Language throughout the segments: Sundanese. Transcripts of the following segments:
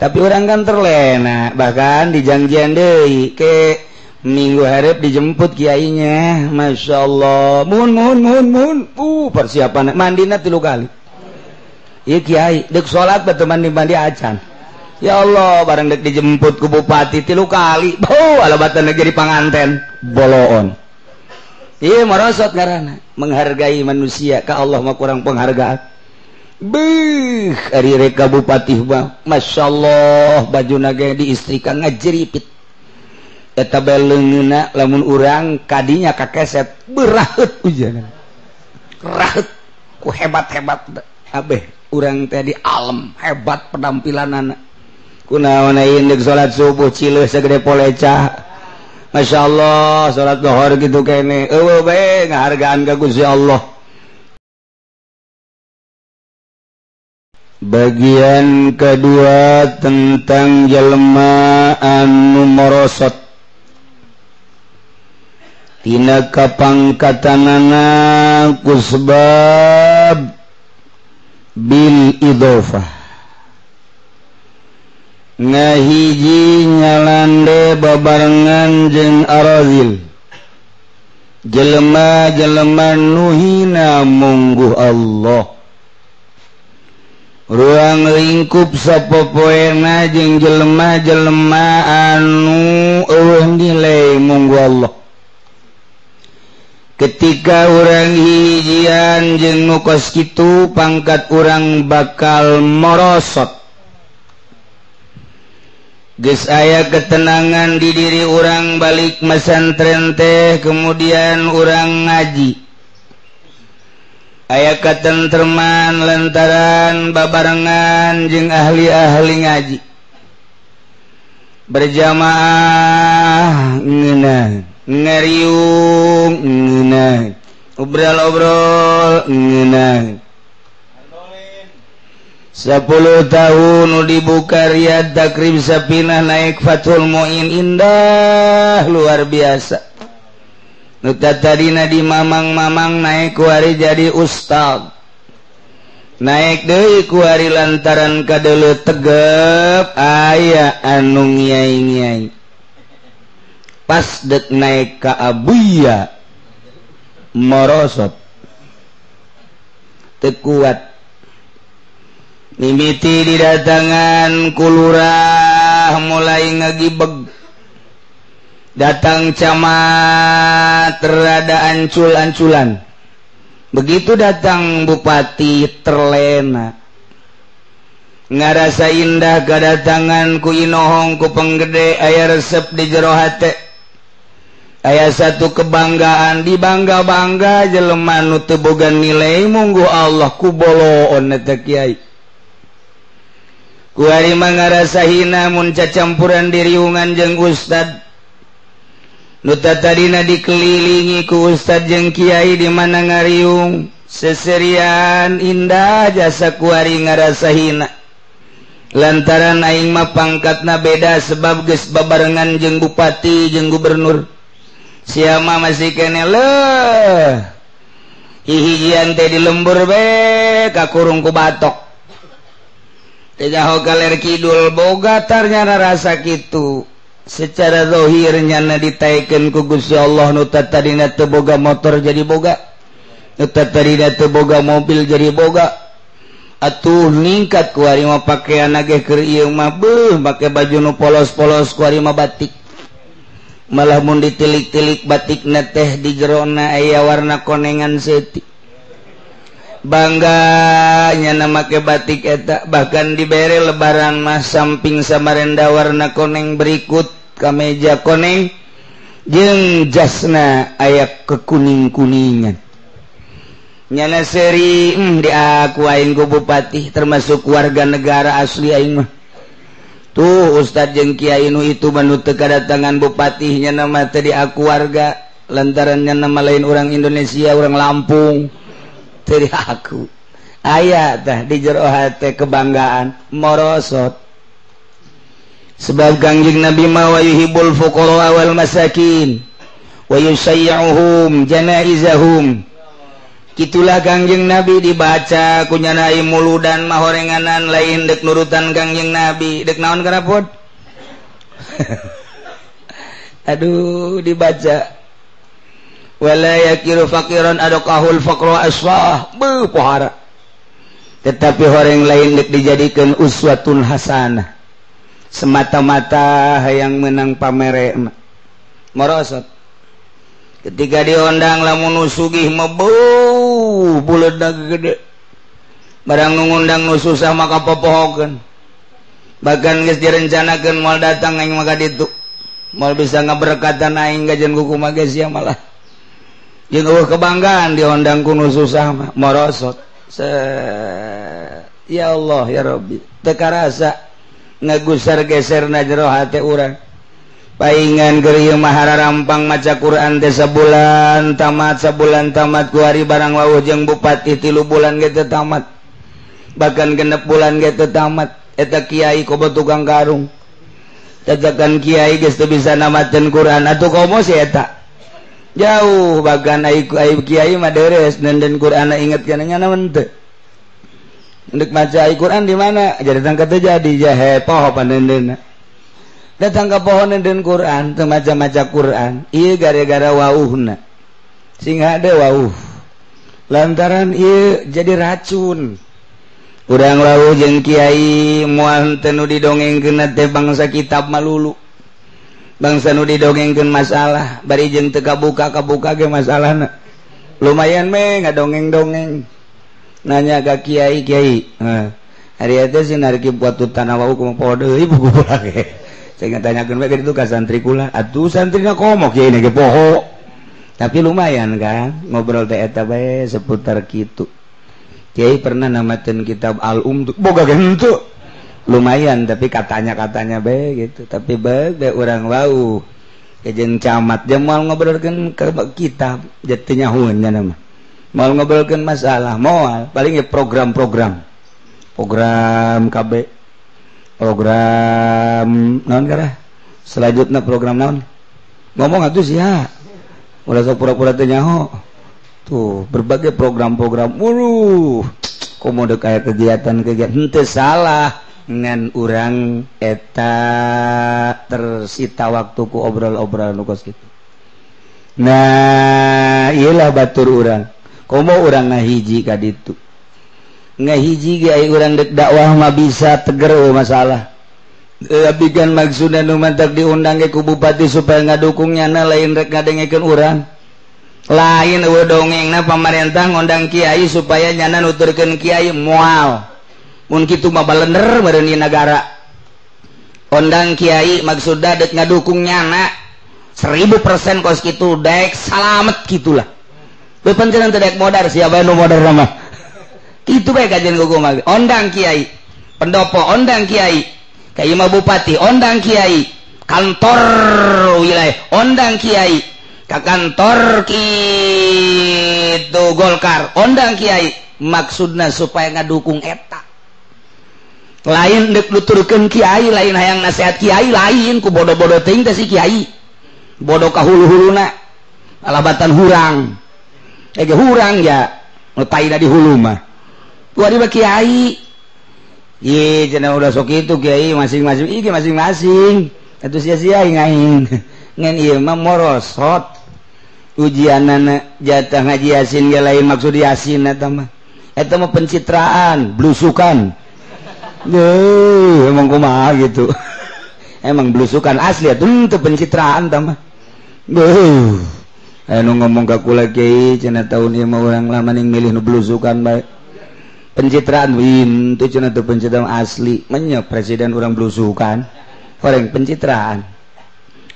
Tapi orang kan terlena, bahkan dijanjian deui ke minggu hareup dijemput kiainya. Masya Allah, mun mun mun mun, persiapan mandina 3 kali. Ieu kiai deuk salat batu mandi-mandi acan. Ya Allah, bareng dek dijemput ku bupati 3 kali. Bau alabatan jadi panganten boloon. Ieu merosot ngaranna menghargai manusia ka Allah mah kurang penghargaan. Beuh, ari rek ka bupati mah masyaallah bajuna ge diistrika ngajeripit. Eta bae leungeunna lamun urang kadinya kakeset beraheut ujangan. Raheut ku hebat-hebat abeh urang teh di alam hebat penampilanana. Kunaon ayeuna deuk salat subuh cileuh sagede polecah. Masyaallah salat zuhur kitu kene eueuh bae ngahargaan ka Gusti Allah. Bagian kedua tentang jelema anu morosot tina kapangkatanana kusbab bil idhofah ngahiji nyalande babarengan jeung arazil jelema-jelema nu hina mungguh Allah ruang lingkup sapopoena jeung jelema-jelema anu eueuh nilai mungguh Allah. Ketika urang hijian jeung nu kos kitu pangkat urang bakal morosot. Geus aya ketenangan di diri urang balik masantren teh kemudian urang ngaji. Aya katentreman lantaran babarengan jeung ahli-ahli ngaji. Berjamaah ngeunah, ngariung ngeunah, obrol-obrol ngeunah. 10 tahun nu dibuka Riyad Takrib Sapinah naik Fathul Muin indah luar biasa. Nu tadina di mamang-mamang naik kuari jadi ustad. Naik deui kuari lantaran kadeuleu tegep aya anu ngiai-ngiai. Pas dek naik ka Abuya morosot. Teu kuat. Mimiti didatangan ku lurah mulai ngagibeg. Datang camat rada ancul-anculan. Begitu datang bupati terlena. Ngarasa indah kedatangan ku inohong ku penggede aya resep di jero hate. Aya satu kebanggaan dibangga-bangga jelema nu teu boga nilai mungguh Allah ku boloon eta kiai. Kuari mah ngarasa hina mun cacampuran diriungan jeung ustad. Nu tadina dikelilingi ku ustad jeung kiai di mana ngariung seserian indah jasa kuari ngarasa hina. Lantaran aing mah pangkatna beda sebab geus babarengan jeung bupati jeung gubernur. Siama masih kene leuh. Hihijian teh di lembur bae kakurung ku batok. Teh jaho kaler kidul boga tarnyana rasa kitu. Secara zahir nyana ditaikeun ku Gusti Allah nu tadina teu boga motor jadi boga, nu tadina teu boga mobil jadi boga. Atuh ningkat kuari mah pakaian ge keur ieu mah beuh make baju nu polos-polos kuari mah batik. Malah mun ditilik-tilik batikna teh di jerona aya warna konengan seutik. Bangga nyana make batik eta bahkan dibere lebaran mah samping Samarenda warna koneng berikut kameja koneng jeung jasna aya kekuning-kuningan. Nyana seri diaku aing ku bupati termasuk warga negara asli aing mah. Tuh ustad jeung kiai nu itu mah nu teu kadatangan bupati nyana mah teu diaku warga lantaran nyana mah lain urang Indonesia urang Lampung. Teu diaku. Aya tah di jero hate kebanggaan morosot. Sebab Kangjeng Nabi ma wa yuhibbul fuqara wal masakin wa yusayyi'uhum janaizahum. Kitulah Kangjeng Nabi dibaca kunyana muludan mahorenganan lain dek nurutan Kangjeng Nabi dek naon karapot. Aduh dibaca wala yakiru faqiran adqahul faqru aswah beuh pohara. Tetapi horeng lain dek dijadikan uswatun hasanah semata-mata hayang menang pamere merosot. Ketika diondang lamun nu sugih mah beuh buleudna gede barang nu ngundang nu susah maka popohokeun bahkan geus direncanakeun moal datang aing maka ditu moal bisa ngaberkatan aing gajen kumaha geus sia malah jeung eueuh kebanggaan diondang ku nu susah mah merosot. Ya Allah ya Rabbi teu karasa ngagusar geserna jero hate urang. Paingan keur ieu mah hararampang maca Quran teh sabulan tamat sabulan tamat kuari barang wawuh jeung bupati 3 bulan ge teu tamat bahkan 6 bulan ge teu tamat. Eta kiai komo tukang karung tatakan kiai geus teu bisa namateun Quran atuh komo si eta jauh bahkan ai kiai mah deres nenden Quran inget kana nya naon teu ndek maca ai Quran di mana jadi tangka teu jadi jahe poho panendenna datang ke pohon dan Quran teu maca-maca Quran ieu gara-gara wauhna sing hade wauh lantaran ieu jadi racun urang wauh jeung kiai moal teu nu didongengkeun teh bangsa kitab malulu bangsa nu didongengkeun masalah bari jeung teu kabuka-kabuka ge masalahna lumayan me ngadongeng-dongeng nanya ka kiai kiai hari eta sinar ki buat tanah wau kumaha poho deui buku ge saya tanyakeun we ka ditu ka santri kula atuh santrina komo kiai ge poho tapi lumayan kan ngobrol teh eta bae seputar kitu. Kiai pernah namateun kitab Al-Um boga ge henteu lumayan tapi katanya-katanya bae gitu tapi bae bae urang wau jeung camat dia moal ngobrolkeun ke kitab jatuh nyahueun nya mah moal ngobrolkeun masalah moal paling ya program-program program KB program naon karah selanjutnya program naon ngomong atuh sia ulah sok pura-pura teu nyaho tuh berbagai program-program mulu komo deuk aya kegiatan-kegiatan henteu salah ngan urang eta tersita waktu ku obrol-obrolan nu kos kitu. Nah ieu lah batur urang komo urang ngahiji ka ditu ngahiji ge ai urang dek dakwah mah bisa teger masalah. Tapi kan maksudna nu mantak diundang ge ku bupati supaya ngadukung nyana lain rek ngadengekeun urang. Lain eueuh dongengna pamarentah ngundang kiai supaya nyana nuturkeun kiai moal. Mun kitu mah balender meureun ieu nagara. Ondang kiai maksudna dek ngadukung nyana 1000% kos kitu dek salamet kitulah. Bepencenan teu dek modar sia bae nu modar mah. Itu bae kajian kuku mah. Ondang kiai, pendopo ondang kiai, ka imah bupati ondang kiai, kantor wilayah ondang kiai, ka kantor kitu Golkar ondang kiai. Maksudna supaya ngadukung eta. Lain deuk nuturkeun kiai, lain hayang nasihat kiai, lain ku bodoh-bodoh teuing teh si kiai. Bodoh ka hulu-huluna, alabatan hurang. Ge hurang ya, nu taina di hulu mah. Wah kiai, ye cenah udah sok itu kiai masing-masing, ieu masing-masing. Atuh sia-sia aing. Ngan ieu mah morosot. Ujianana jatah ngaji Yasin ge lain maksud Yasin eta mah. Eta mah pencitraan, blusukan. Duh, emang kumaha gitu. Emang blusukan asli atuh teu pencitraan tah mah. Duh. Anu ngomong ka kula kiai cenah taun ieu mah urang lama ning milih nu blusukan bae. Pencitraan win itu cenah teu pencitraan asli menya presiden urang blusukan horeng pencitraan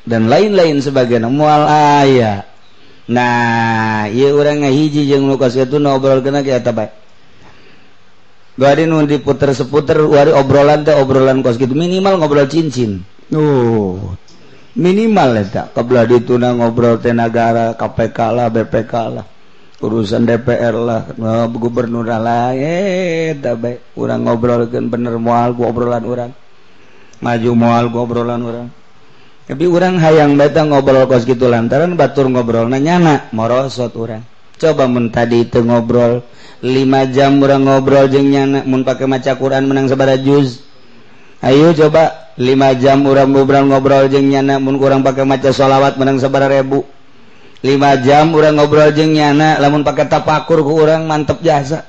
dan lain-lain sebagainya moal aya. Nah ieu urang ngahiji jeung nu kos kitu ngobrolkeun ge eta bae bari nu diputer seputer wari obrolan teh obrolan kos kitu minimal ngobrol cincin minimal eta kabelah dituna ngobrol teh nagara KPK lah BPK lah urusan DPR lah, gubernur lah, bae urang ngobrolkeun bener moal ku obrolan urang. Maju moal ku obrolan urang. Tapi urang hayang beta ngobrol kos kitu lantaran batur ngobrolna nyana morosot urang. Coba mun tadi itu ngobrol 5 jam urang ngobrol jeung nyana mun pake maca Quran menang sabaraha juz. Ayo coba 5 jam urang ngobrol jeung nyana mun kurang pake maca sholawat menang sabaraha ribu. 5 jam urang ngobrol jeung nyana lamun pake tapakur ku urang mantep jasa.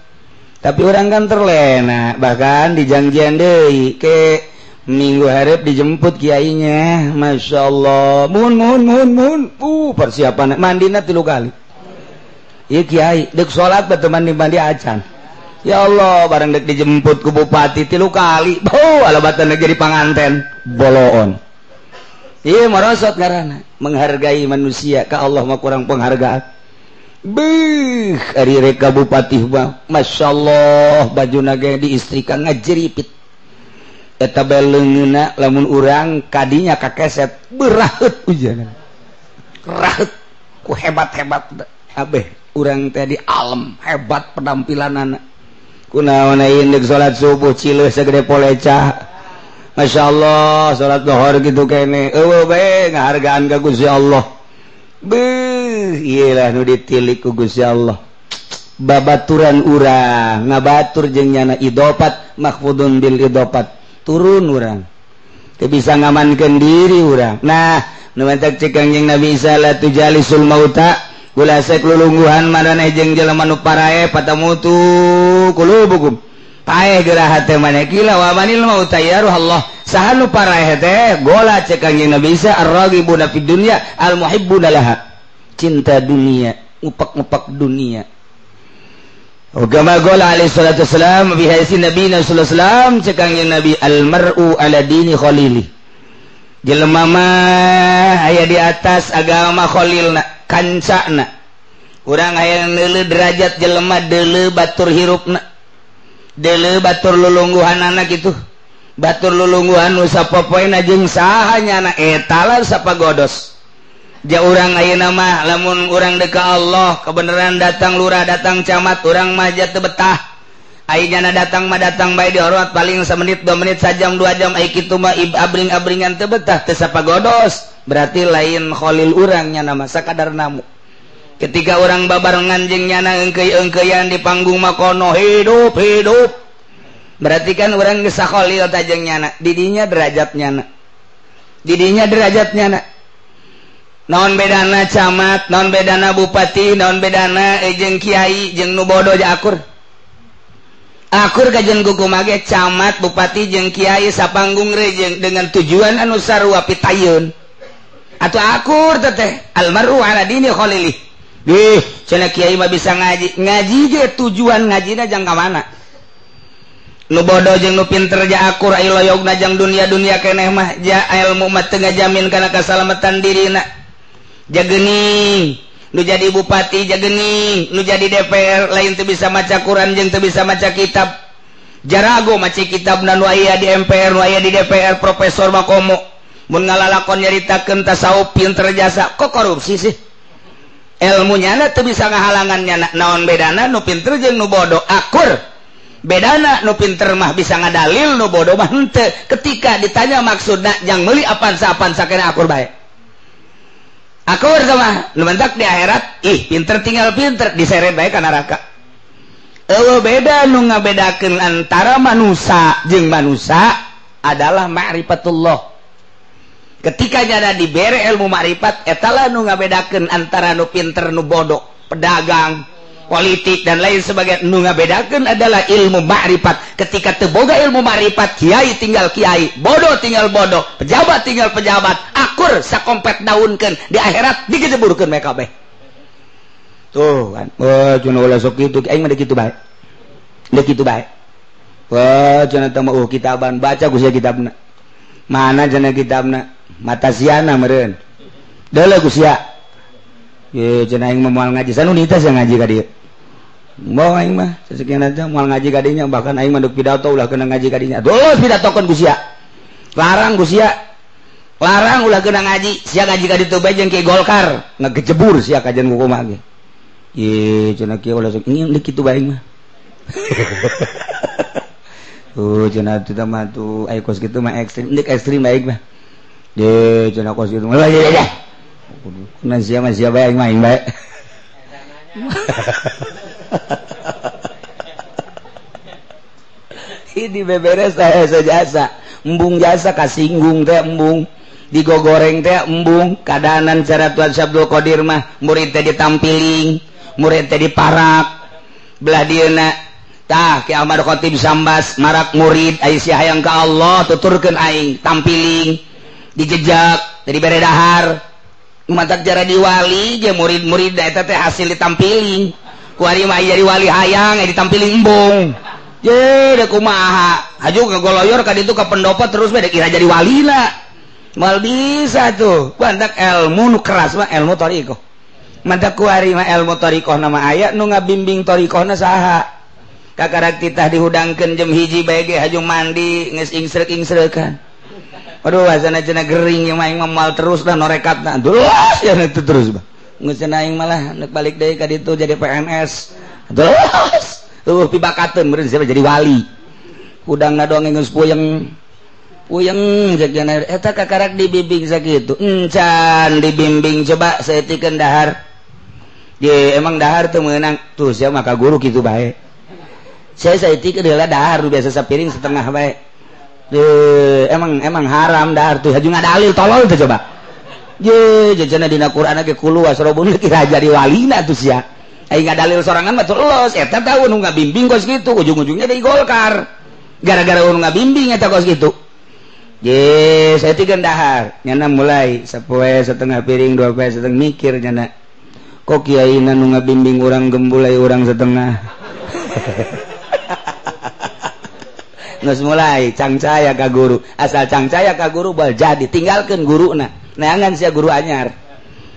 Tapi urang kan terlena, bahkan dijanjian deui ke minggu hareup dijemput kiainya. Masya Allah, mun mun mun mun, persiapan mandina 3 kali. Ieu kiai deuk salat batu mandi-mandi acan. Ya Allah, bareng dek dijemput ku bupati 3 kali. Bau alabatan dek jadi panganten boloon. Ieu marosot ngaranna, menghargai manusia ka Allah mah kurang penghargaan. Beuh, ari rek ka bupati mah masyaallah bajuna ge diistrika ngajeripit. Eta bae leungeunna lamun urang kadinya kakeset beraheut ujangan. Raheut ku hebat-hebat abeh urang teh di alam hebat penampilanana. Kunaon ayeuna deuk salat subuh cileuh sagede polecah. Masyaallah salat lohor kitu kene eueuh bae ngahargaan ka Gusti Allah. Beuh, ieu lah nu ditilik ku Gusti Allah. Babaturan urang ngabatur jeung nyana idofat mahfudun bil idofat. Turun urang. Teu bisa ngamankeun diri urang. Nah, nu mantak cek Kangjeng Nabi Isa la tujalisul mauta gulasek lulungguhan maraneh jeung jelema nu parae patamutu qulubukum. Paeh geura hate maneh kila wa manil mauta ya ruh Allah. Saha nu paraeh teh gola cek Kangjeng Nabi Isa ar-raghibuna fid dunya al-muhibbuna laha. Cinta dunia, ngupak-ngupak dunia. Ugama gola alaihi salatu wassalam bi hadis Nabi sallallahu alaihi wasallam cek Kangjeng Nabi al-mar'u ala dini khalili. Jelema mah aya di atas agama khalilna, kancana. Urang aya neuleuh derajat jelema deuleuh batur hirupna. Deuleuh batur lulungguhanana kitu. Batur lulungguhan nu sapopoena jeung saha nyana eta lah sapagodos. Ja urang ayeuna mah lamun urang deuk ka Allah kebenaran datang lurah datang camat urang mah ja teu betah. Ayeuna datang mah datang bae dihormat paling semenit 2 menit sajam 2 jam ai kitu mah abring-abringan teu betah teu sapagodos. Berarti lain khalil urang nyana mah sakadar namu. Ketika orang babarengan jeung nyana eungkeuy-eungkeuyan di panggung makono hidup hidup. Berarti kan urang geus sakhalil ta jeung nyana, didinya derajat nyana. Didinya derajat nyana. Naon bedana camat, naon bedana bupati, naon bedana jeung kiai jeung nu bodoh ja akur. Akur ka jeung kumaha ge camat, bupati jeung kiai sapanggung rejeng dengan tujuan anu sarua pitayeun. Atuh akur teh almaru ala dini khalili. Dih, cenah kiai mah bisa ngaji. Ngaji ge tujuan ngajina jang ka mana? Nu bodoh jeung nu pinter ja akur ai loyogna jang dunia-dunia keneh mah ja ilmu mah teu ngajamin kana kasalamatan dirina. Ja geuning nu jadi bupati ja geuning nu jadi DPR lain teu bisa maca Quran jeung teu bisa maca kitab. Jarago maca kitabna nu aya di MPR nu aya di DPR profesor mah komo. Mun ngalalakon nyaritakeun tasawuf pinter jasa kok korupsi sih? Ilmu nyana teu bisa ngahalangan nyana. Naon bedana nu pinter jeung nu bodoh? Akur. Bedana nu pinter mah bisa ngadalil, nu bodoh mah henteu. Ketika ditanya maksudna jang meuli apan-apan sakena akur bae. Akur sama nu mentak di akhirat, ih pinter tinggal pinter diseret bae ka neraka. Eueuh beda nu ngabedakeun antara manusa jeung manusa adalah ma'rifatullah. Ketika nyana dibere ilmu ma'rifat, etalah nu ngabedakeun antara nu pinter nu bodoh, pedagang, politik dan lain sebagainya. Nu ngabedakeun adalah ilmu ma'rifat. Ketika teu boga ilmu ma'rifat, kiai tinggal kiai, bodoh tinggal bodoh, pejabat tinggal pejabat, akur sakompet daunkeun di akhirat digejeburkeun mereka kabeh. Tuh kan. Wah, cenah ulah sok kitu, aing mah kitu bae. Deuk kitu bae. Wah, cenah teh mah kitaban, baca ku sia kitabna. Mana cenah kitabna? Mata siana meureun. Deuleu ku sia. Ye cenah aing mah moal ngaji, sanunita sia ngaji ka dieu. Mau aing mah sasekian aja moal ngaji ka dinya, bahkan aing mah deuk pidato ulah kena ngaji ka dinya. Duh, pidatokeun ku sia. Larang ku sia. Larang ulah kena ngaji, sia ngaji ka ditu bae jeung ki Golkar, ngegejebur sia kajian ku kumaha ge. Ye cenah kieu ulah sok ingin deuk kitu bae aing mah. Tuh cenah teu mah tuh aya kos kitu mah ekstrim, deuk ekstrim bae mah. Ye cenah kos kitu mah. Lah ya. Kudu sia mah sia bae aing mah aing bae. Ini beberes teh jasa embung jasa kasinggung teh embung digogoreng teh embung kadanan cara Tuan Syekh Abdul Qadir mah murid teh ditampiling murid teh diparak belah dieuna tah Ki Ahmad Khatib Sambas marak murid ai sia hayang ka Allah tuturkeun aing tampiling dijejak dari bere dahar mantak jara di wali je murid-murid eta teh hasil ditampiling kuari mah jadi wali hayang ditampiling embung je da kumaha haju ngagoloyor ka ditu ka pendopo terus bae kira jadi walina moal bisa tuh mantak ilmu nu keras mah ilmu thariqah mantak kuari mah ilmu thariqah nama aya nu ngabimbing thariqahna saha kakarak titah dihudangkeun jam 1 bae ge haju mandi geus ingsreuk-ingsreukan. Aduh, asana cenah gering yang aing mah terus dah norekatna. Terus ya itu terus bah. Geus cenah aing malah nek balik deui ka ditu jadi PNS. Terus eueuh pibakateun meureun siapa jadi wali. Hudangna dongeng geus puyeng. Puyeng cek cenah eta kakarak dibimbing sakitu. Encan dibimbing coba saeutikeun dahar. Ye emang dahar teu meunang. Tuh sia mah ka guru kitu bae. Saya saeutik heula dahar biasa sapiring setengah bae. Emang haram dahar tuh haju ngadalil tolol tuh coba. Ye jejana dina Quran ge kulu wasrobun kira jadi walina tuh sia. Ai ngadalil sorangan mah los eta tah nu ngabimbing kos kitu ujung-ujungnya deui Golkar. Gara-gara nu ngabimbing eta kos kitu. Ye saya tiga dahar nyana mulai sapoe setengah piring dua poe setengah mikir nyana. Kok kiaina nu ngabimbing urang gembulai urang setengah. Nges mulai cangcaya ka guru asal cangcaya ka guru bal jadi tinggalkeun guruna neangan sia guru anyar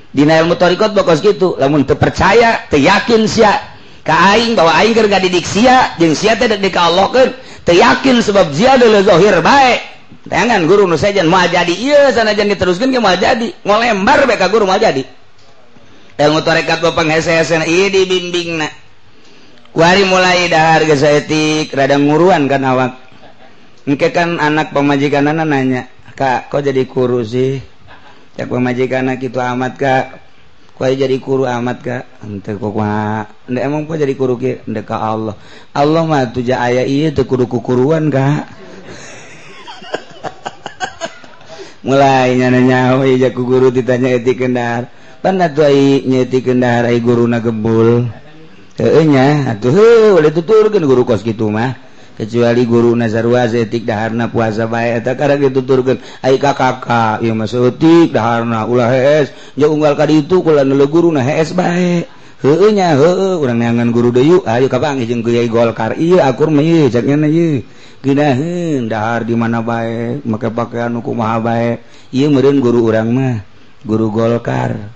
dina ilmu thariqat bokos kitu lamun teu percaya teu yakin sia ka aing bahwa aing keur ngadidik sia jeung sia teh dek ka Allahkeun teu yakin sebab sia deuleu zahir bae neangan guru nu sejen moal jadi ieu sanajan diteruskeun ge moal jadi ngolembar bae ka guru moal jadi ilmu thariqat bapak hese-hesena ieu dibimbingna kuari mulai dahar geus saeutik rada nguruan kan awak. Engke kan anak pamajikanana nanya, "Kak, kok jadi kuru sih?" Cak pamajikanna kitu amat, Kak. Kok jadi kuru amat, Kak? Henteu kok kumaha. Henteu emang kok jadi kuru kieu? Henteu ka Allah. Allah mah tuh ja aya ieu teu kudu kukuruan, Kak. Mulai nyana nyaho ieu ku guru ditanya etikeun dahar. Pan atuh ai nyetikeun dahar ai guruna gebul. Heueuh nya, atuh heueuh boleh tuturkeun guru kos kitu mah. Kecuali guru nazarwa etik daharna puasa bae eta karek dituturkeun ai ka kakak ieu mah saeutik daharna ulah hees jeung unggal ka ditu kula nu guruna hees bae heueuh nya heueuh urang neangan guru deui yuk ayo kapanggih jeung kiai Golkar ieu akur mah ieu cek nya ieu geunaheun dahar di mana bae make pakaian nu kumaha bae ieu meureun guru urang mah guru Golkar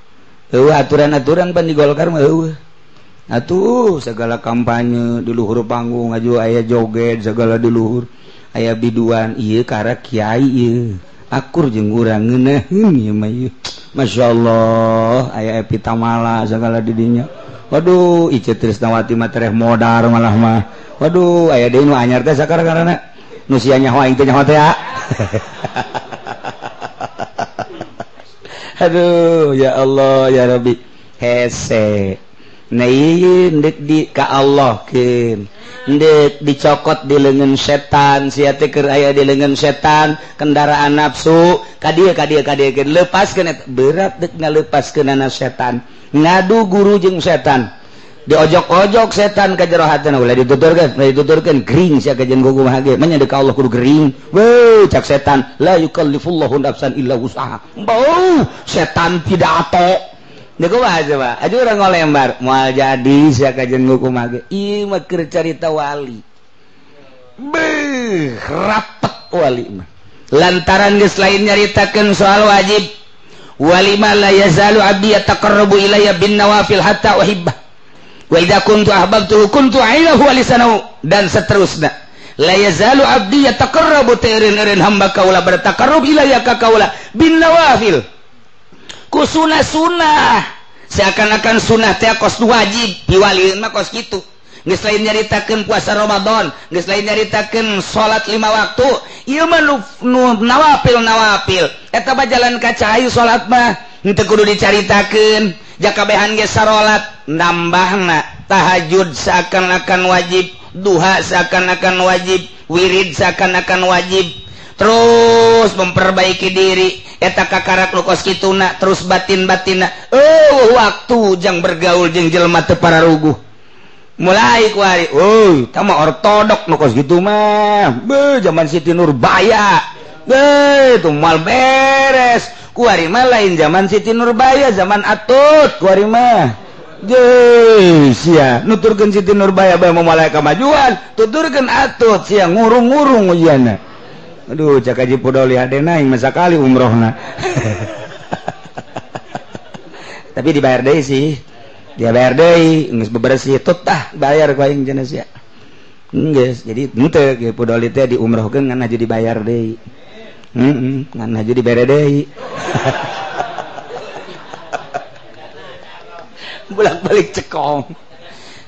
heueuh aturan-aturan pan di Golkar mah heueuh atuh segala kampanye di luhur panggung aju aya joget segala di luhur aya biduan ieu karek kiai ieu akur jeung urang ngeunaheun ieu mah ieu masyaallah aya Epi Tamala segala di dinya waduh Ice Trisnawati mah tereh modar malah mah waduh aya deui nu anyar teh sakarana nu sia nyaho aing teh nyaho teh aduh ya Allah ya Rabbi hese nah ndek di ka Allah keun ndek dicokot di leungeun setan sia teh keur aya di leungeun setan kendaraan nafsu ka dieu ka dieu ka dieu keun lepaskeun eta berat deuk ngalepaskeunana setan ngadu guru jeung setan diojok-ojok setan ka jero hatena ulah dituturkeun gering sia ka jeung kumaha ge manya deuk ka Allah kudu gering weuh cak setan la yukallifullahu nafsan illa wus'aha bau setan tidak ato Deuk kumaha coba? Aja urang ngolembar, moal jadi sia kajen kumaha ge. Ieu mah keur carita wali. Beuh, rapet wali mah. Lantaran geus lain nyaritakeun soal wajib. Wali ma la yazalu abdi yataqarrabu ilayya bin nawafil hatta uhibbah. Wa idza kuntu ahbabtuhu kuntu ainahu wa lisanahu dan seterusnya. La yazalu abdi yataqarrabu teureun-eureun hamba kaula bertaqarrub ilayya ka kaula bin nawafil. Ku sunah-sunah seakan-akan sunah teh kos wajib diwalieun mah kos kitu geus lain nyaritakeun puasa Ramadan geus lain nyaritakeun salat 5 waktu ieu mah nu nawafil nawafil eta mah jalan ka cai salat mah henteu kudu dicaritakeun Jakabehan ge sarolat nambahna tahajud seakan-akan wajib, duha seakan-akan wajib, wirid seakan-akan wajib. Terus memperbaiki diri eta kakarak nu kos kituna, terus batin-batinna. Oh, waktu jang bergaul jeung jelema teu pararuguh. Mulai ku hari, euy, tah mah ortodok nu kos kitu mah. Beuh, zaman Siti Nurbaya. Beuh, itu moal beres. Ku hari mah lain zaman Siti Nurbaya, zaman Atut ku hari mah. Jeuh, sia nuturkeun Siti Nurbaya bae moal aya kamajuan, tuturkeun Atut sia ngurung-ngurung ujianna. Aduh, cak Haji Pudoli hadena aing masa kali umrohna. Tapi dibayar deui sih. Dia bayar deui, geus bebersih tut tah bayar ku aing cenah sia. Geus, jadi henteu ge Pudoli teh diumrohkeun ngan haji dibayar deui. Heeh, ngan haji dibere deui. Bolak-balik cekong.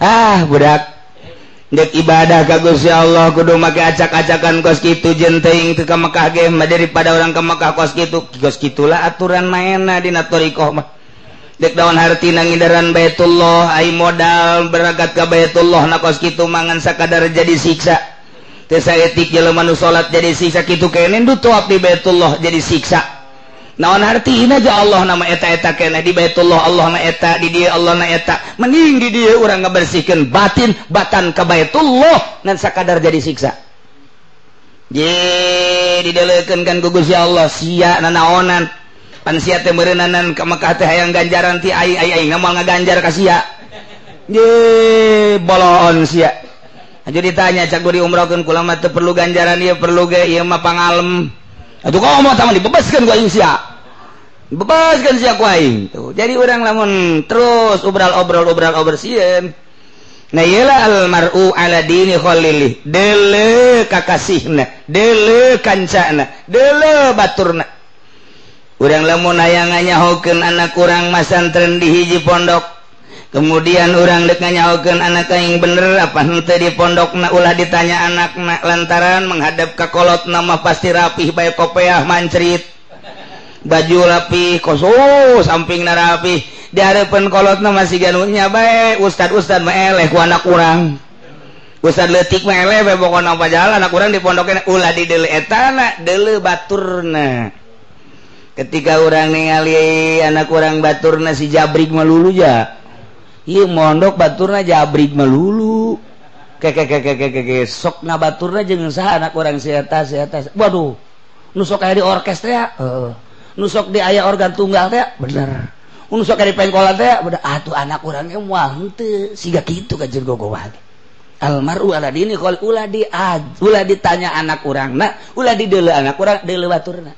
Ah, budak. Dek ibadah ka Gusti Allah kudu make acak-acakan kos kitu jeung teuing teu ka Mekah ge mah daripada urang ka Mekah kos kitu. Kos kitulah aturan maenna dina thariqah mah. Dek daun hartina ngindaran Baitullah ai modal berangkat ka Baitullah na kos kitu mangan sakadar jadi siksa. Teu saeutik jelema nu salat jadi siksa kitu keneh nu tawaf di Baitullah jadi siksa. Naon hartina ja Allah nama eta-eta keneh di Baitullah Allah na eta di dieu Allah na eta. Mending di dieu urang ngabersihkeun batin batan ka Baitullah ngan sakadar jadi siksa. Ye didelekeun kan ku Gusti Allah sia nanaonan. Pan sia teh meureunnanan ka Mekah teh hayang ganjaran ti aing aing aing moal ngaganjar ka sia. Ye boloon sia. Aju ditanya cak gua diumrohkeun kula mah teu perlu ganjaran ieu perlu ge ieu mah pangalem. Atuh komo tah dibebaskeun ku aing sia. Bebaskeun sia ku aing. Tuh. Jadi urang lamun terus obral-obrol obral-obrol sieun. Nah ieu lah almaru ala dini khalili. Deuleu kakasihna, deuleu kancana, deuleu baturna. Urang lamun hayang nganyahokeun anak urang masantren di hiji pondok. Kemudian urang dek nganyahokeun anak aing bener apa henteu di pondokna ulah ditanya anakna lantaran menghadap ka kolotna mah pasti rapih bae kopeah mancrit. Baju rapih kosos sampingna rapih. Di hareupeun kolotna masih ganunya bae ustad-ustad mah eleh ku anak urang. Ustad leutik mah eleh bae pokona pajalan anak urang di pondokna ulah di deuleu etana deuleu baturna. Ketika urang ningali anak urang baturna si jabrik melulu ja. Ieu mondok baturna jabrik melulu. Keke sok na baturna jeung saha anak urang si eta si eta. Waduh. Nu sok aya di orkes teh heeh. Nu sok di aya organ tunggal teh bener. Nu sok aya di pengkolan teh bener. Atuh anak urang ge moal henteu siga kitu ka jeung gogowan. Almaru ala dini qol ulah di ulah ditanya anak urangna, ulah dideuleu anak urang deuleu baturna.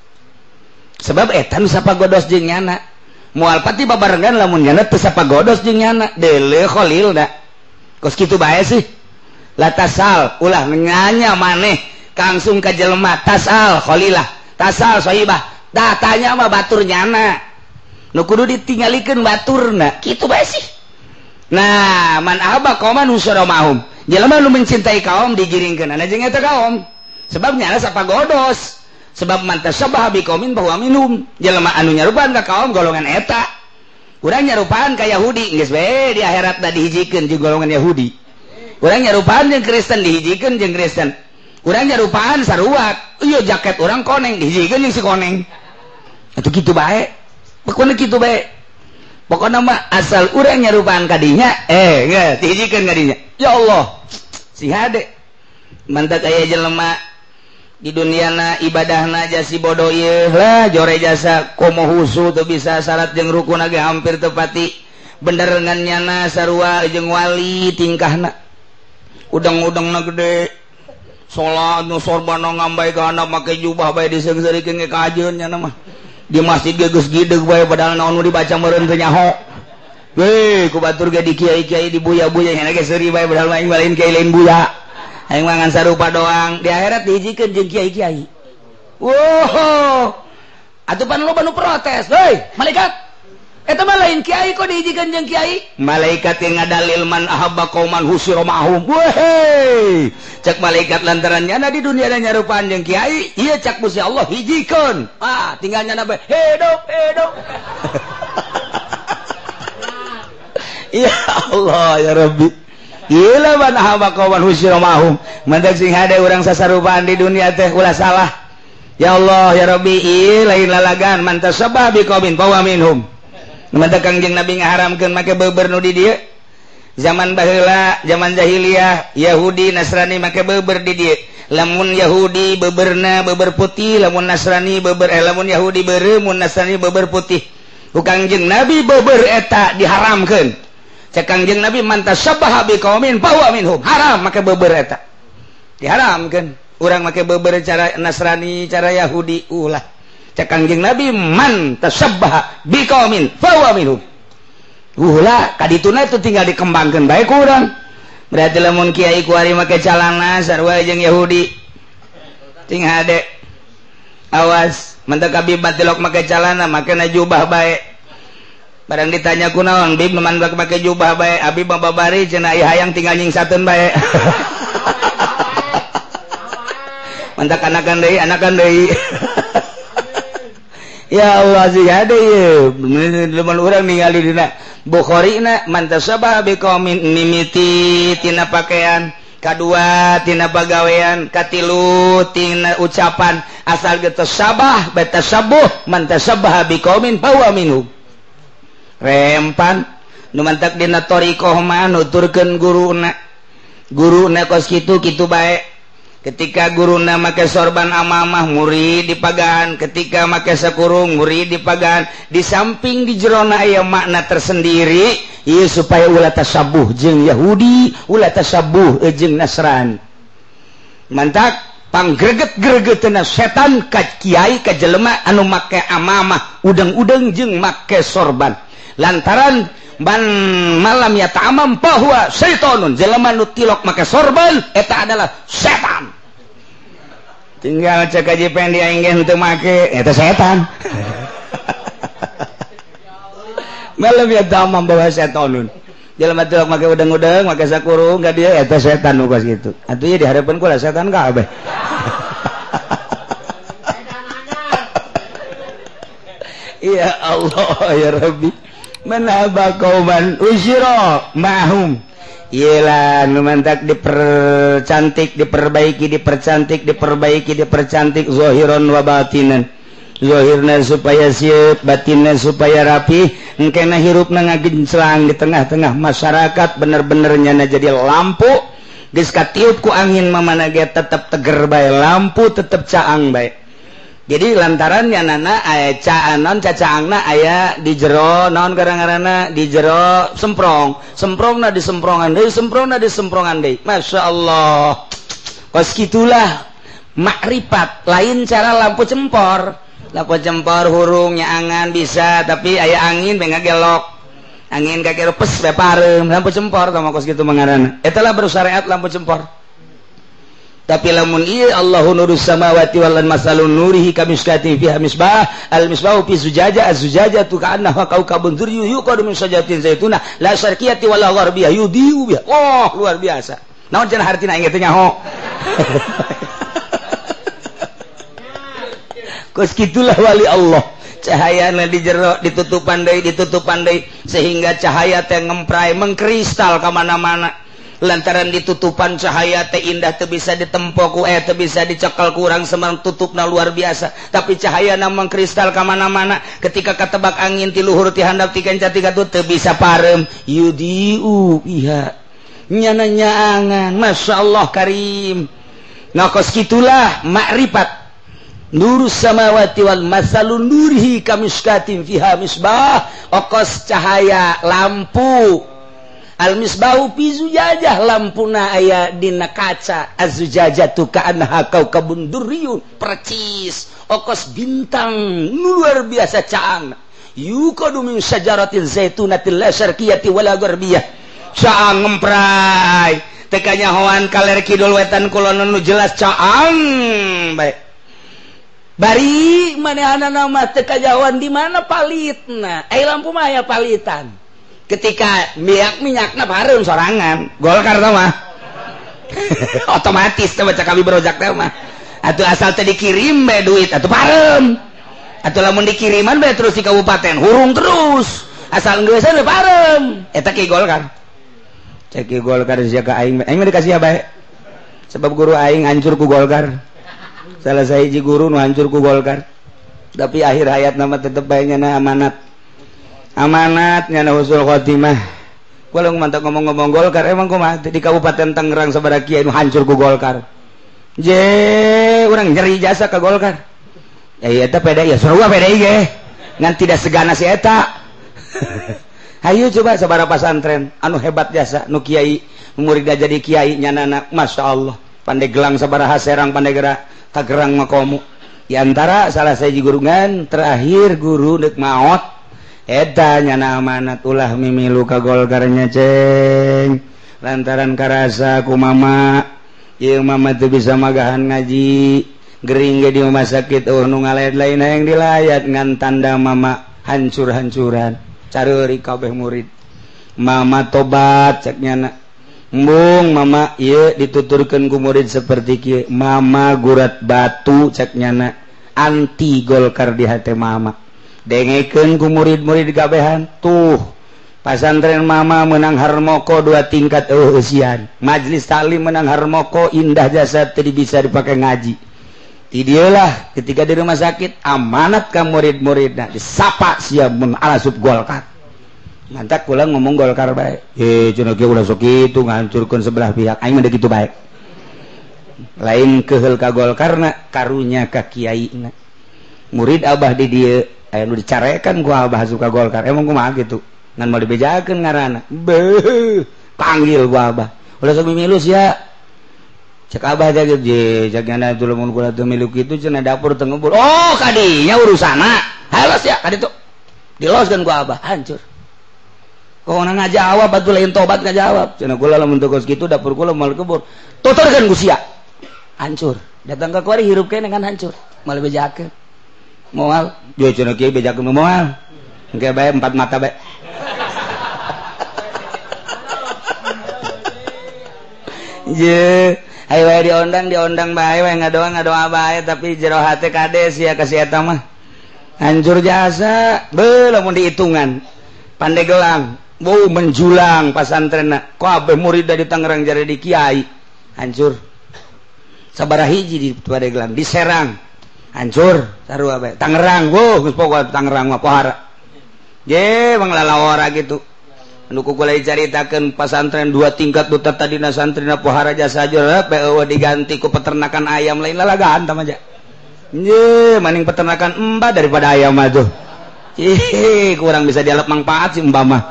Sebab eta nu sapagodos jeung nyana. Moal pati babarengan lamun nyana teu sapagodos jeung nyana, deuleu kholilna. Kos kitu bae sih. La tasal ulah nanya maneh langsung ka jelema tasal kholilah, tasal sohibah. Da tanya mah batur nyana. Nu kudu ditinggalikeun baturna, kitu bae sih. Nah, man ahaba qauman husara mahum. Jelema nu mencintai kaum digiringkeun jeung eta kaum. Sebab nyana sapagodos. Sebab man tasabbaha biqaumin bahwa minhum. Jelema anu nyarupaan ka kaum golongan eta. Urang nyarupaan ka Yahudi geus bae di akhiratna dihijikeun jeung golongan Yahudi. Urang nyarupaan jeung Kristen dihijikeun jeung Kristen. Urang nyarupaan saruak, ieu jaket urang koneng dihijikeun jeung si koneng. Atuh kitu bae. Pokona kitu bae. Pokona mah asal urang nyarupaan ka dinya, geus dihijikeun ka dinya. Ya Allah. Si hade. Mantak aya jelema di duniana ibadahna jasi bodoh ieu lah jore jasa komo husu teu bisa salat jeung rukun ge hampir tepati bener ngan nyana sarua jeung wali tingkahna udang-udangna gede salat nu sorbana ngambai ka handap make jubah bae diseungseurikeun ge kajeun nyana mah di masjid ge geus gideg bae padahal naon nu dibaca meureun teu nyaho we ku batur ge di kiai-kiai di buya-buya nya ge seuri bae padahal aing lain kiai lain buya aing mah ngan sarupa doang di akhirat dihijikeun jeung kiai-kiai. Wow. Atuh pan loba nu protes, heuy, malaikat. Eta mah lain kiai kok dihijikeun jeung kiai? Malaikat yang ngadalil man ahabba qauman husira ma'hum. Weh. Cek malaikat lantaran nyana di dunia da nyarupaan jeung kiai, ieu cak Gusti Allah hijikeun. Ah, tinggal nyana bae hidup hidup. Ya Allah ya Rabbi. Gila man ahabba qauman husyira ma'hum. Mantak sing hade urang sasarupaan di dunia teh ulah salah. Ya Allah ya Rabbi, ieu lain lalagan man tasabba biqaumin fahuwa minhum. Mantak Kangjeng Nabi ngaharamkeun make beber nu di dieu. Zaman baheula, zaman jahiliyah, Yahudi Nasrani make beber di dieu. Lamun Yahudi beberna beber putih, lamun Nasrani beber lamun Yahudi beureum, mun Nasrani beber putih. Ku Kangjeng Nabi beber eta diharamkeun. Cek Kangjeng Nabi man tasabbaha biqaumin fahuwa minhum. Haram make beber eta. Diharamkeun. Urang make beber cara Nasrani, cara Yahudi ulah. Cek Kangjeng Nabi man tasabbaha biqaumin fahuwa minhum. Ulah kadituna itu tinggal dikembangkeun bae ku urang. Berarti lamun kiai kuari make calana sarua jeung Yahudi. Ting hade. Awas, mentak abi batilok make calana, makena jubah bae. Barang ditanya kunaon, bib man make jubah bae, abi mah babari cenah ieu hayang tinggal nyingsateun bae. Mantak anakan deui, anakan deui. Ya Allah sih hade ieu. Lamun urang ningali dina Bukhari na man tasabbaha biqaumin mimiti tina pakaian, kadua tina pagawean, katilu tina ucapan, asal ge tasabah batasabuh man tasabbaha biqaumin fahuwa minhum. Rempan nu mantak dina thariqah mah nuturkeun guruna. Guruna kos kitu kitu bae. Ketika guruna make sorban amamah murid dipagan, ketika make sakurung murid dipagan, di samping di jerona aya makna tersendiri ieu supaya ulah tasabuh jeung Yahudi, ulah tasabuh jeung Nasrani. Mantak panggreget-gregeteuna setan ka kiai ka jelema anu make amamah udeng-udeng jeung make sorban. Lantaran ban malam ya ta'amam bahwa syaitonun, jelema nu tilok make sorban eta adalah setan. Tinggal cek aja pengen dia ingin untuk make eta setan. Malam ya ta'amam bahwa syaitonun, jelema tilok make udeng-udeng make sakurung ka dia eta setan nu kos kitu. Atuh ieu dihareupeun ku lah setan kabeh. Ya Allah ya Rabbi. Manaba qauman usyira ma'hum. Iyalah nu mantak dipercantik, diperbaiki, dipercantik, diperbaiki, dipercantik zahiran wa batinan. Zahirna supaya siap, batinna supaya rapi, engkena hirupna ngagenclang di tengah-tengah masyarakat bener-bener nyana jadi lampu. Geus katiup ku angin mamana ge tetep teger bae, lampu tetep caang bae. Jadi lantarannya nana aya caanon cacaangna aya di jero naon gara-garana di jero semprong, semprongna di semprongan deui, semprongna di semprongan deui. Masya Allah. Kos kitulah makrifat, lain cara lampu cempor. Lampu cempor hurung nyaangan bisa, tapi aya angin bae ngagelok. Angin kagelok pes bae pareum, lampu cempor tah kos kitu mangaranna. Eta lah bersyariat lampu cempor. Tapi lamun ieu Allahu nurus samawati wal ardh masalun nurihi kamiskati fiha misbah al misbahu fi zujaja az-zujajatu ka'annaha kawkabun durriyun yuqadu min sajaratin zaituna la syarqiyati wala gharbiyah yudiu biha. Oh, luar biasa. Naon cenah hartina aing teh nyaho. Kos kitulah wali Allah. Cahayana di jero ditutupan deui sehingga cahaya teh ngemprai mengkristal ka mana-mana. Lantaran ditutupan cahaya teh indah teu bisa ditempo ku teu bisa dicekal kurang semang tutupna luar biasa, tapi cahaya na mengkristal ka mana-mana. Ketika katebak angin ti luhur ti handap ti kenca ti katuh teu bisa parem yudiu iha nyana nyaangan. Masya Allah karim. Nah kos kitulah makrifat. Nurus samawati wal masalun nurihi kamiskatin fiha misbah, okos cahaya lampu. Al-misbahu fi zujajah, lampuna aya dina kaca. Az-zujajatu ka'annaha kaukabun durriyun, percis okos bintang luar biasa caang. Yuqadu min syajaratin zaitunatil la syarqiyati wala gharbiyah. Caang ngempray teu kanyahoan kaler kidul wetan kulon nu jelas caang bae. Bari manehanana mah teu kajahoan di mana palitna. Ai lampu mah aya palitan. Ketika minyakna pareum sorangan Golkar tah mah otomatis teh baca kami berojak teh mah atuh asal teh dikirim bae duit atuh pareum, atuh lamun dikiriman bae terus di kabupaten hurung terus. Asal geus parem. Eta ki Golkar. Cek ki Golkar sia ka aing, aing mah dikasih bae. Sebab guru aing hancur ku Golkar. Salah sahiji guru nu hancur ku Golkar. Tapi akhir hayat nama tetep bae nyana amanat. Amanat nyana husnul khotimah. Kalau mantap ngomong-ngomong Golkar emang kumaha di Kabupaten Tangerang sabaraha kiai nu hancur ku Golkar. Je, urang nyeri jasa ka Golkar. Ya eta PDI ya sarua PDI ge. Ngan tidak segana si eta. Hayu coba sabaraha pasantren anu hebat jasa nu kiai murid jadi kiai nyanana Masya Allah. Pandeglang sabaraha Serang Pandegera Tangerang makomu. Di antara salah sahiji gurungan terakhir guru deuk maot eta nyana amanat ulah mimilu ka Golkarnya ceng lantaran karasa ku mama ieu mama teu bisa magahan ngaji gering ge di rumah sakit eueuh nu ngalaet lain hayang dilayat ngan tanda mama hancur-hancuran careuri kabeh murid mama tobat cek nyana embung mama ieu dituturkeun ku murid seperti kieu mama gurat batu cek nyana anti Golkar di hate mama dengekeun ku murid-murid kabehan tuh pasantren mama menang harmoko 2 tingkat eueuh eusian majelis taklim menang harmoko indah jasa teu bisa dipake ngaji ti dieulah ketika di rumah sakit amanat ka murid-muridna disapa sia mun alasup Golkar mantak kula ngomong Golkar bae cenah kieu ulah sok kitu ngahancurkeun sebelah pihak aing mah kitu bae lain keheul ka Golkarna karunya ka kiaina murid abah di dieu aya nu dicarekan ku abah suka Golkar emang kumaha kitu ngan mau dibejakeun ngaranna beuh panggil ku abah ulah sok mimilu sia cek abah teh je cek nyana lamun kula teu milu kitu cenah dapur teu ngebul oh kadinya urusanna halos ya kaditu diloskeun ku abah hancur kok ngajawab atuh lain tobat ngajawab cenah kula lamun teu kos kitu dapur kula moal kebur tuturkeun ku sia hancur datang ka kuari hirup keneh kan hancur moal bejakeun moal je cenah kieu bejakeun moal engke bae 4 mata bae je ayo wae diondang bae wae ngadoa bae tapi jero hate kade sia ka si eta mah hancur jasa beuh lamun dihitungan Pandegelang bau menjulang pasantrenna kabeh murid dari Tangerang jare di kiai hancur sabaraha hiji di Pandegelang di Serang hancur sarua bae Tangerang wuh geus pokoe Tangerang mah pohara je manglalawara gitu nu ku kula dicaritakeun pasantren 2 tingkat nu tadina santrina pohara jasa jero eueuh diganti ku peternakan ayam lain lalagaan tah aja ye maning peternakan emba daripada ayam mah tuh ih kurang bisa dialep manfaat si emba mah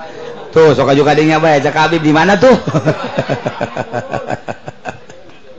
tuh sok aju kadinya bae cak Habib di mana tuh.